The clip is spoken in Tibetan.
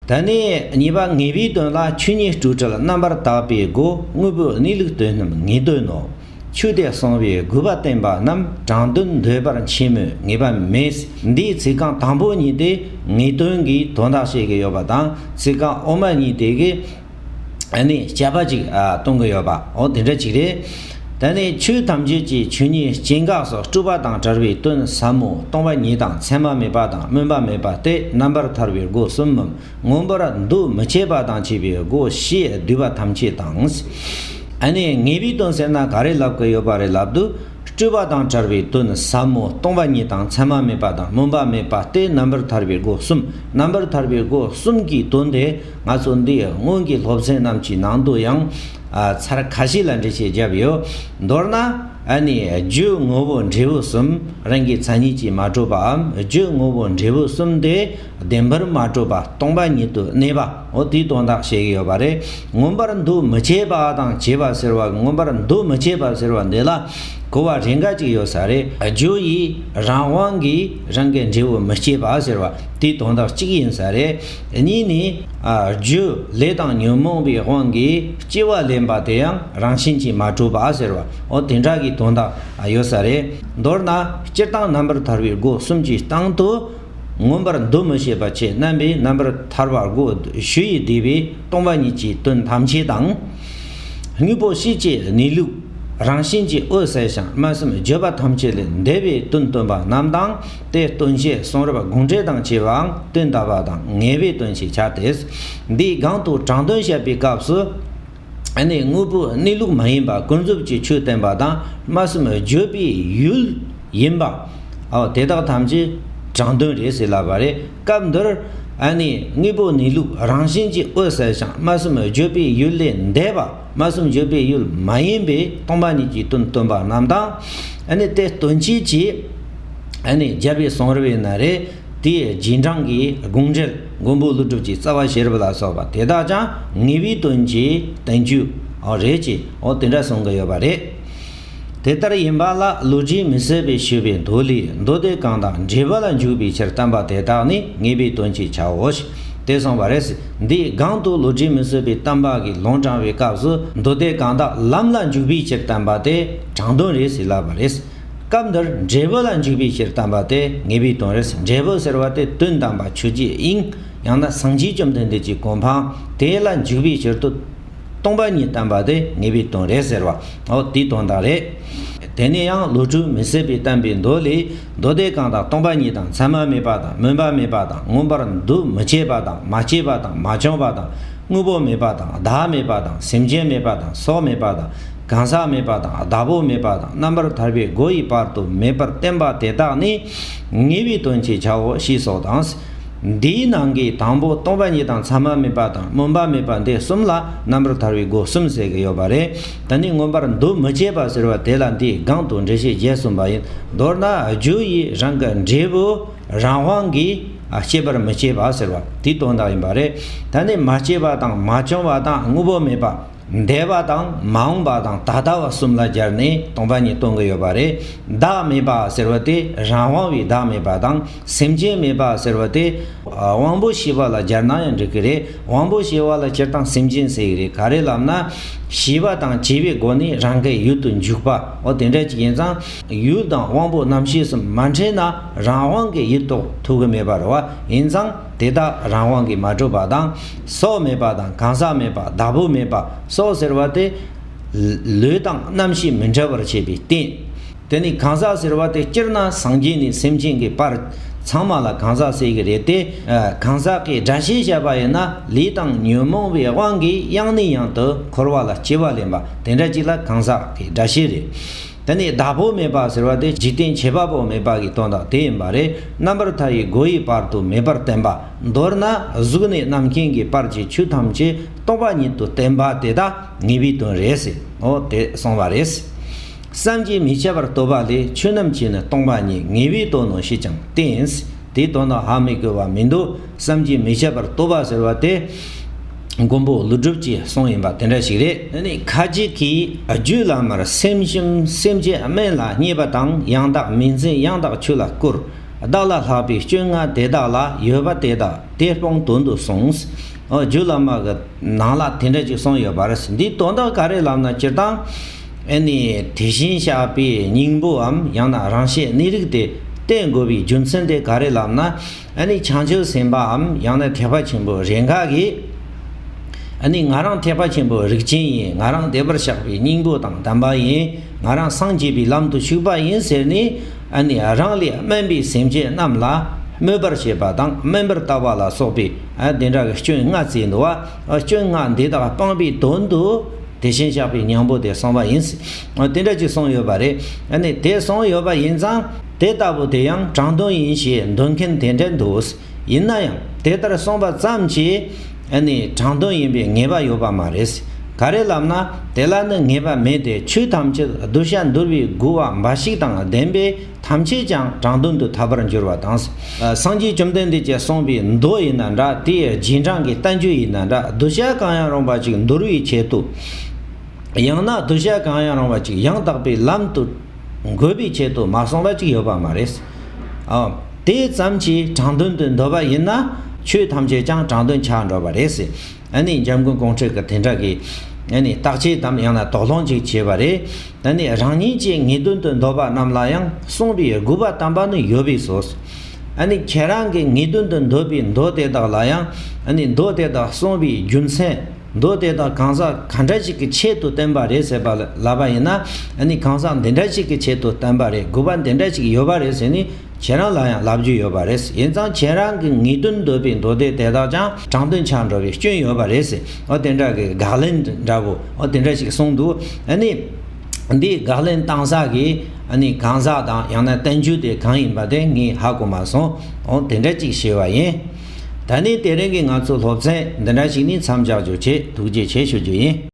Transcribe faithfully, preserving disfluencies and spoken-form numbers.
ད་ནི་གཉིས་པ། ངེས་པའི་དོན་ལ་ཆོས་ཉིད་སྤྲོས་བྲལ་རྣམ་པར་དག་པའི་སྒོ། དངོས་པོའི་གནས་ལུགས་དོན་རྣམས་ངེས་དོན་ནོ། ཆོས་དེ་གསུངས་པའི་དགོས་པ་བསྟན་པ་རྣམས། དྲང་དོན་འདོད་པར་ཆེན་མོས་ངེས་པ་མེད། འདིའི་ཚིག་རྐང་དང་པོ་གཉིས་དེ་ངེས་དོན་གྱི་དོན་དག་བཤད་ཀྱི་ཡོད་པ་དང་། ཚིག་རྐང་འོག་མ་གཉིས་དེ་གིས་ཨ་ནི་དཔྱད་པ་ཅིག་ཨ་གཏོང་གི་ཡོད་པ། འོ་དེ་འདྲ་ཅིག་རེད། ད་ནི་ཆོས་ཐམས་ཅད་ཀྱི་ཆོས་ཉིད་སྐྱེ་འགག་སོགས་སྤྲོས་པ་དང་བྲལ་བའི་དོན་ཟབ་མོ་སྟོང་པ་ཉིད་དང་མཚན་མ་མེད་པ་དང་སྨོན་པ་མེད་པ་སྟེ། རྣམ་པར་ཐར་པའི་སྒོ་གསུམ་མམ། མངོན་པར་འདུ་མི་བྱེད་པ་དང་བཅས་པའི་སྒོ་ཞེས་བསྡུས་པ་ཐམས་ཅད་དང་། ཨ་ནི་ངེས་པའི་དོན་ཟེར་ན་ག་རེ་ལབ་ཀྱི་ཡོད་པ་རེད་ལབ་དུས། སྤྲོས་པ་དང་བྲལ་བའི་དོན་ཟབ་མོ་སྟོང་པ་ཉིད་དང་མཚན་མ་མེད་པ་དང་སྨོན་པ་མེད་པ་སྟེ། རྣམ་པར་ཐར་པའི་སྒོ་གསུམ། རྣམ་པར་ཐར་པའི་སྒོ་གསུམ་གྱི་དོན་དེ་ང་ཚོ་འདིའི་སྔོན་གྱི་སློབ་ཚན་རྣམས་ཀྱི་ནང་དུ་ཡང་ཨ་ཚར་ཁ་ཤས་ལ་འགྲེལ་བཤད་བརྒྱབ་ཡོད། མདོར་ན་ཨ་ནི་རྒྱུ་དངོས་པོ་འབྲས་བུ་གསུམ། རང་གི་མཚན་ཉིད་ཀྱིས་མ་གྲུབ་པའམ། རྒྱུ་དངོས་པོ་འབྲས་བུ་གསུམ་དེ་བདེན་པར་མ་གྲུབ་པ་སྟོང་པ་ཉིད་དུ་གནས་པ། འོ་དེའི་དོན་དག་བཤད་ཀྱི་ཡོད་པ་རེད། མངོན་པར་འདུ་མི་བྱེད་པ་དང་བྱེད་པ་ཟེར་བ། མངོན་པར་འདུ་མི་བྱེད་པ་ཟེར་བ་འདི་ལ་གོ་བ་རེ་འགའ་ཅིག་ཡོད་ས་རེད། རྒྱུ་ཡི་རང་དབང་གིས་རང་གི་འབྲས་བུ་མི་སྐྱེད་པ་ཟེར་བ་དེའི་དོན་དག་གཅིག་ཡིན་ས་རེད། གཉིས་ནི་ཨ་རྒྱུ་ལས་དང་ཉོན་མོངས་པའི་དབང་གིས་སྐྱེ་བ་ལེན་པ་དེ་ཡང་རང་བཞིན་གྱིས་མ་གྲུབ་པ་ཟེར་བ། འོ་དེ་འདྲ་གི་དོན་དག་ཡོད་ས་རེད། མདོར་ན་སྤྱིར་བཏང་རྣམ་པར་ཐར་པའི་སྒོ་གསུམ་གྱི་སྟེང་དུ། མངོན་པར་འདུ་མི་བྱེད་པ་ཁྱེད་རྣམ་པས། རྣམ་པར་ཐར་པ་སྒོ་ཞུ་ཡིས་བསྡུས་པའི་སྟོང་པ་ཉིད་ཀྱི་དོན་ཐམས་ཅད་དང་། དངོས་པོ་གཤིས་ཀྱི་གནས་ལུགས་རང་བཞིན་གྱིས་འོད་གསལ་ཞིང་། སྨྲ་བསམ་བརྗོད་པ་ཐམས་ཅད་ལས་འདས་པའི་དོན་སྟོན་པ་རྣམས་དང་། དེ་སྟོན་བྱེད་གསུང་རབ་དགོངས་འགྲེལ་དང་བཅས་པའང་དོན་དམ་པ་དང་ངེས་པའི་དོན་ཞེས་བྱ་སྟེ། འདིའི་སྒང་དུ་དྲང་དོན་བཤད་པའི་སྐབས་སུ། ཨ་ནི་དངོས་པོའི་གནས་ལུགས་མ་ཡིན་པ་ཀུན་རྫོབ་ཀྱི་ཆོས་བསྟན་པ་དང་། སྨྲ་བསམ་བརྗོད་པའི་ཡུལ་ཡིན་པ། ཨོ་དེ་དག་ཐམས་ཅད་དྲང་དོན་རེད་ཟེར་ལབ་པ་རེད། སྐབས་འདིར་ཨ་ནི་དངོས་པོའི་གནས་ལུགས་རང་བཞིན་གྱིས་འོད་གསལ་ཞིང་། སྨྲ་བསམ་བརྗོད་པའི་ཡུལ་ལས་འདས་པ། སྨྲ་བསམ་བརྗོད་པའི་ཡུལ་མ་ཡིན་པའི་སྟོང་པ་ཉིད་ཀྱི་དོན་སྟོན་པ་རྣམས་དང་། ཨ་ནི་དེ་སྟོན་བྱེད་ཀྱི་ཨ་ནི་རྒྱལ་བའི་གསུང་རབ་ཡིན་ན་རེད། དེའི་རྗེས་འབྲང་གི་དགོངས་འགྲེལ་མགོན་པོ་ཀླུ་སྒྲུབ་ཀྱི་རྩ་བ་ཤེས་རབ་ལ་སོགས་པ་དེ་དག་ཀྱང་ངེས་པའི་དོན་གྱི་བསྟན་བཅོས་རེད་ཅེས། འོ་དེ་འདྲ་གསུང་གི་ཡོད་པ་རེད། དེ་ལྟར་ཡིན་པ་ལ་བློ་གྲོས་མི་ཟད་པས་ཞུས་པའི་མདོ་ལས། མདོ་སྡེ་གང་དག་འབྲས་བུ་ལ་འཇུག་པའི་ཕྱིར་བསྟན་པ་དེ་དག་ནི་ངེས་པའི་དོན་ཞེས་བྱའོ། དེ་གསུངས་པ་རེད། འདིའི་སྒང་དུ་བློ་གྲོས་མི་ཟད་པའི་བསྟན་པ་གི་ལུང་དྲངས་པའི་སྐབས་སུ། མདོ་སྡེ་གང་དག་ལམ་ལ་འཇུག་པའི་ཕྱིར་བསྟན་པ་དེ་དྲང་དོན་རེད་ཟེར་ལབ་པ་རེད། སྐབས་འདིར་འབྲས་བུ་ལ་འཇུག་པའི་ཕྱིར་བསྟན་པ་དེ་ངེས་པའི་དོན་རེད། འབྲས་བུ་ཟེར་བ་དེ་དོན་དམ་པ་ཆོས་ཀྱི་དབྱིངས། ཡང་ན་སངས་རྒྱས་བཅོམ་ལྡན་འདས་ཀྱི་གོ་འཕང་དེ་ལ་འཇུག་པའི་ཕྱིར་དུ་སྟོང་པ་ཉིད་བསྟན་པ་དེ་ངེས་པའི་དོན་རེད་ཟེར་བ། འོ་དེའི་དོན་དག་རེད། དེ་ནས་ཡང་བློ་གྲོས་མི་ཟད་པས་བསྟན་པའི་མདོ་ལས། མདོ་སྡེ་གང་དག་སྟོང་པ་ཉིད་དང་མཚན་མ་མེད་པ་དང་སྨོན་པ་མེད་པ་དང་མངོན་པར་འདུ་མི་བྱེད་པ་དང་མ་སྐྱེས་པ་དང་མ་བྱུང་བ་དང་། དངོས་པོ་མེད་པ་དང་བདག་མེད་པ་དང་སེམས་ཅན་མེད་པ་དང་སྲོག་མེད་པ་དང་གང་ཟག་མེད་པ་དང་བདག་པོ་མེད་པ་དང་རྣམ་པར་ཐར་པའི་སྒོ་ཡི་བར་དུ་མེད་པར་བསྟན་པ་དེ་དག་ནི་ངེས་པའི་དོན་ཞེས་བྱའོ་ཞེས་སོགས་དང་། འདིའི་ནང་གི་དང་པོ་སྟོང་པ་ཉིད་དང་མཚན་མ་མེད་པ་དང་སྨོན་པ་མེད་པ་འདི་གསུམ་ལ་རྣམ་པར་ཐར་པའི་སྒོ་གསུམ་ཟེར་གྱི་ཡོད་པ་རེད། ད་ནི་མངོན་པར་འདུ་མི་བྱེད་པ་ཟེར་བ་དེ་ལ་འདིའི་སྒང་དུ་འགྲེལ་བཤད་རྒྱས་གསུངས་པ་ཡིན། མདོར་ན་རྒྱུ་ཡི་རང་གི་འབྲས་བུ། རང་དབང་གིས་ཨ་སྐྱེད་པར་མི་བྱེད་པ་ཟེར་བ་དེའི་དོན་དག་ཡིན་པ་རེད། ད་ནི་མ་སྐྱེས་པ་དང་མ་བྱུང་བ་དང་དངོས་པོ་མེད་པ། འདས་པ་དང་མ་འོངས་པ་དང་ད་ལྟ་བ་གསུམ་ལ་སྦྱར་ནས་སྟོང་པ་ཉིད་སྟོན་གྱི་ཡོད་པ་རེད། བདག་མེད་པ་ཟེར་བ་དེ་རང་དབང་བའི་བདག་མེད་པ་དང་། སེམས་ཅན་མེད་པ་ཟེར་བ་དེ་ཨ་དབང་པོ་ཤེས་པ་ལ་སྦྱར་ན་ཡང་འགྲིག་གི་རེད། དབང་པོ་ཤེས་པ་ལ་སྤྱིར་བཏང་སེམས་ཅན་ཟེར་གྱི་རེད། ག་རེ་ལབ་ན། ཤེས་པ་དང་བྱས་པའི་སྒོ་ནས་རང་གི་ཡུལ་དུ་འཇུག་པ། འོ་དེ་འདྲ་ཅིག་ཡིན་ཙང་། ཡུལ་དང་དབང་པོ་རྣམ་ཤེས་གསུམ་མ་འཕྲད་ན་རང་དབང་གི་ཡུལ་རྟོགས་ཐུབ་ཀྱི་མེད་པ་རེད་བ། ཡིན་ཙང་དེ་དག་རང་དབང་གིས་མ་གྲུབ་པ་དང་། སྲོག་མེད་པ་དང་གང་ཟག་མེད་པ། བདག་པོ་མེད་པ། སྲོག་ཟེར་བ་དེ་ལུས་དང་རྣམ་ཤེས་མི་འཕྲད་པར་བྱེད་པའི་རྟེན། དེ་ནི་གང་ཟག་ཟེར་བ་དེ་སྤྱིར་ན་སངས་རྒྱས་ནས་སེམས་ཅན་གྱི་བར་ཚང་མ་ལ་གང་ཟག་ཟེར་གྱི་རེད་དེ། ཨ་གང་ཟག་གི་སྒྲ་བཤད་བྱས་པ་ཡིན་ན་ལས་དང་ཉོན་མོངས་པའི་དབང་གིས་ཡང་ནས་ཡང་དུ་འཁོར་བ་ལ་སྐྱེ་བ་ལེན་པ་དེ་འདྲ་ཅིག་ལ་གང་ཟག་གི་སྒྲ་བཤད་རེད། དེ་ནས་བདག་པོ་མེད་པ་ཟེར་བ་དེ་འཇིག་རྟེན་ཁྱད་པར་པོ་མེད་པ་གི་དོན་དག་དེ་ཡིན་པ་རེད། རྣམ་པར་ཐར་པའི་སྒོ་ཡི་བར་དུ་མེད་པར་བསྟན་པ། མདོར་ན་གཟུགས་ནས་རྣམ་མཁྱེན་གྱི་བར་གྱི་ཆོས་ཐམས་ཅད་སྟོང་པ་ཉིད་དུ་བསྟན་པ་དེ་དག་ངེས་པའི་དོན་རེད་ཟེར། འོ་དེ་གསུངས་པ་རེད། བསམ་གྱིས་མི་ཁྱབ་པར་རྟོགས་པ་ལས། ཆོས་རྣམས་ཀྱི་ནི་སྟོང་པ་ཉིད། ངེས་པའི་དོན་ནོ་ཞེས་ཀྱང་བསྟན། དེའི་དོན་དག་ཧ་མི་གོ་བ་མི་འདུག་བསམ་གྱིས་མི་ཁྱབ་པར་རྟོགས་པ་ཟེར་བ་དེ། མགོན་པོ་ཀླུ་སྒྲུབ་ཀྱི་གསུང་ཡིན་པ་དེ་འདྲ་ཞིག་རེད། དེ་ནི་ཁ་ཅིག་གིས་རྒྱུད་བླ་མར་སེམས་ཞུམ་སེམས་ཅན་དམན་ལ་བརྙས་པ་དང་། ཡང་དག་མིང་འཛིན་ཡང་དག་ཆོས་ལ་བསྐུར། བདག་ལ་ལྷག་པའི་སྐྱོན་ལྔ་དེ་དག་ལ། ཡོད་པ་དེ་དག་དེ་སྤོང་དོན་དུ་གསུངས། ཨོ། རྒྱུད་བླ་མ་གི་ནང་ལ་དེ་འདྲ་ཅིག་གསུངས་ཡོད་པ་རེད། འདིའི་དོན་དག་ག་རེ་ལབ་ན། སྤྱིར་བཏང་ཨ་ནི་དེ་བཞིན་གཤེགས་པའི་སྙིང་པོའམ་ཡང་ན་རང་གཤེགས་གནས་རིགས་དེ་བསྟེན་དགོས་པའི་རྒྱུ་མཚན་དེ་ག་རེ་ལབ་ན། ཨ་ནི་བྱང་ཆུབ་སེམས་དཔའམ་ཡང་ན་ཐེག་པ་ཆེན་པོ་རེ་འགའ་གིས། ཨ་ནི་ང་རང་ཐེག་པ་ཆེན་པོའི་རིགས་ཅན་ཡིན། ང་རང་བདེ་བར་གཤེགས་པའི་སྙིང་པོ་དང་ལྡན་པ་ཡིན། ང་རང་སངས་རྒྱས་པའི་ལམ་དུ་ཞུགས་པ་ཡིན་ཟེར་ནས། ཨ་ནི་རང་ལས་དམན་པའི་སེམས་ཅན་རྣམས་ལ་སྨོད་པར་བྱེད་པ་དང་དམན་པར་བལྟ་བ་ལ་སོགས་པའི། ཨ། དེ་འདྲ་གི་སྐྱོན་ལྔ་བརྩིས་འདུག་བ། ཨ། སྐྱོན་ལྔ་འདི་དག་སྤངས་པའི་དོན་དུ་དེ་བཞིན་གཤེགས་པའི་སྙིང་པོ་དེ་གསུངས་པ་ཡིན། ཨ། དེ་འདྲ་ཅིག་གསུངས་ཡོད་པ་རེད། ཨ་ནི་དེ་གསུངས་ཡོད་པ་ཡིན་ཙང་། དེ་ལྟ་བུ་དེ་ཡང་དྲང་དོན་ཡིན་ཞེས་འདོད་མཁན་དེ་འདྲ་འདུག་ཡིན་ན་ཡང་དེ་ལྟར་གསུངས་པ་ཙམ་གྱིས། ཨ་ནི་དྲང་དོན་ཡིན་པའི་ངེས་པ་ཡོད་པ་མ་རེད། ག་རེ་ལབ་ན། དེ་ལ་ནི་ངེས་པ་མེད་དེ། ཆོས་ཐམས་ཅད་གདུལ་བྱ་འདུལ་བའི་དགོས་པ་འབའ་ཞིག་དང་ལྡན་པས། ཐམས་ཅད་ཀྱང་དྲང་དོན་དུ་ཐལ་བར་འགྱུར་བ་དང་། ཨ། སངས་རྒྱས་བཅོམ་ལྡན་འདས་ཀྱིས་གསུངས་པའི་མདོ་ཡིན་ན་འདྲ། དེའི་རྗེས་འབྲང་གི་བསྟན་བཅོས་ཡིན་ན་འདྲ། གདུལ་བྱ་གང་ཡང་རུང་བ་ཅིག་འདུལ་བའི་ཆེད་དུ། ཡང་ན་གདུལ་བྱ་གང་ཡང་རུང་བ་ཅིག་ཡང་དག་པའི་ལམ་དུ་འགོད་པའི་ཆེད་དུ་མ་གསུངས་པ་ཅིག་ཡོད་པ་མ་རེད། ཨ། དེ་ཙམ་གྱིས་དྲང་དོན་དུ་འདོད་པ་ཡིན་ན། ཆོས་ཐམས་ཅད་ཀྱང་དྲང་དོན་ཆགས་འགྲོ་བ་རེད། ཨ་ནི་འཇམ་མགོན་ཀོང་སྤྲུལ་གྱིས་དེ་འདྲ་གི། ཨ་ནི་བརྟག་དཔྱད་དམ་ཡང་ན་དོགས་སློང་ཅིག་བྱས་པ་རེད། ཨ་ནི་རང་ཉིད་ཀྱི་ངེས་དོན་དུ་འདོད་པ་རྣམས་ལ་ཡང་གསུངས་པའི་དགོས་པ་དམ་པ་ནི་ཡོད་པས་སོ། ཨ་ནི་ཁྱེད་རང་གི་ངེས་དོན་དུ་འདོད་པའི་མདོ་དེ་དག་ལ་ཡང་། ཨ་ནི་མདོ་དེ་དག་གསུངས་པའི་རྒྱུ་མཚན། མདོ་དེ་དག་གང་ཟག་ག་འདྲ་ཞིག་གི་ཆེད་དུ་བསྟན་པ་རེད་ཟེར་བ་ལབ་པ་ཡིན་ན། ཨ་ནི་གང་ཟག་འདི་འདྲ་ཞིག་གི་ཆེད་དུ་བསྟན་པ་རེད། དགོས་པ་འདི་འདྲ་ཞིག་ཡོད་པ་རེད་ཟེར་ནས། ཁྱེད་རང་ལ་ཡང་ལབ་རྒྱུ་ཡོད་པ་རེད། ཡིན་ཙང་ཁྱེད་རང་གི་ངེས་དོན་འདོད་པའི་མདོ་སྡེ་དེ་དག་ཀྱང་དྲང་དོན་ཆགས་འགྲོ་བའི་སྐྱོན་ཡོད་པ་རེད་ཟེར། འོ་དེ་འདྲ་གི་དགག་ལན་འདྲ་བོ། འོ་དེ་འདྲ་ཞིག་གསུངས་འདུག་ཨ་ནི་འདིའི་དགག་ལན་བཏང་ས་གི། ཨ་ནི་གང་ཟག་དང་ཡང་ན་བསྟན་བཅོས་དེ་གང་ཡིན་པ་དེ་ངས་ཧ་གོ་མ་སོང་། འོ་དེ་འདྲ་ཅིག་ཞུས་པ་ཡིན། ད་ནི་དེ་རིང་གི་ང་ཚོའི་སློབ་ཚན་འདི་འདྲ་ཞིག་ནས་མཚམས་འཇོག་རྒྱུ་བྱེད། ཐུགས་རྗེ་ཆེ་ཞུ་རྒྱུ་ཡིན།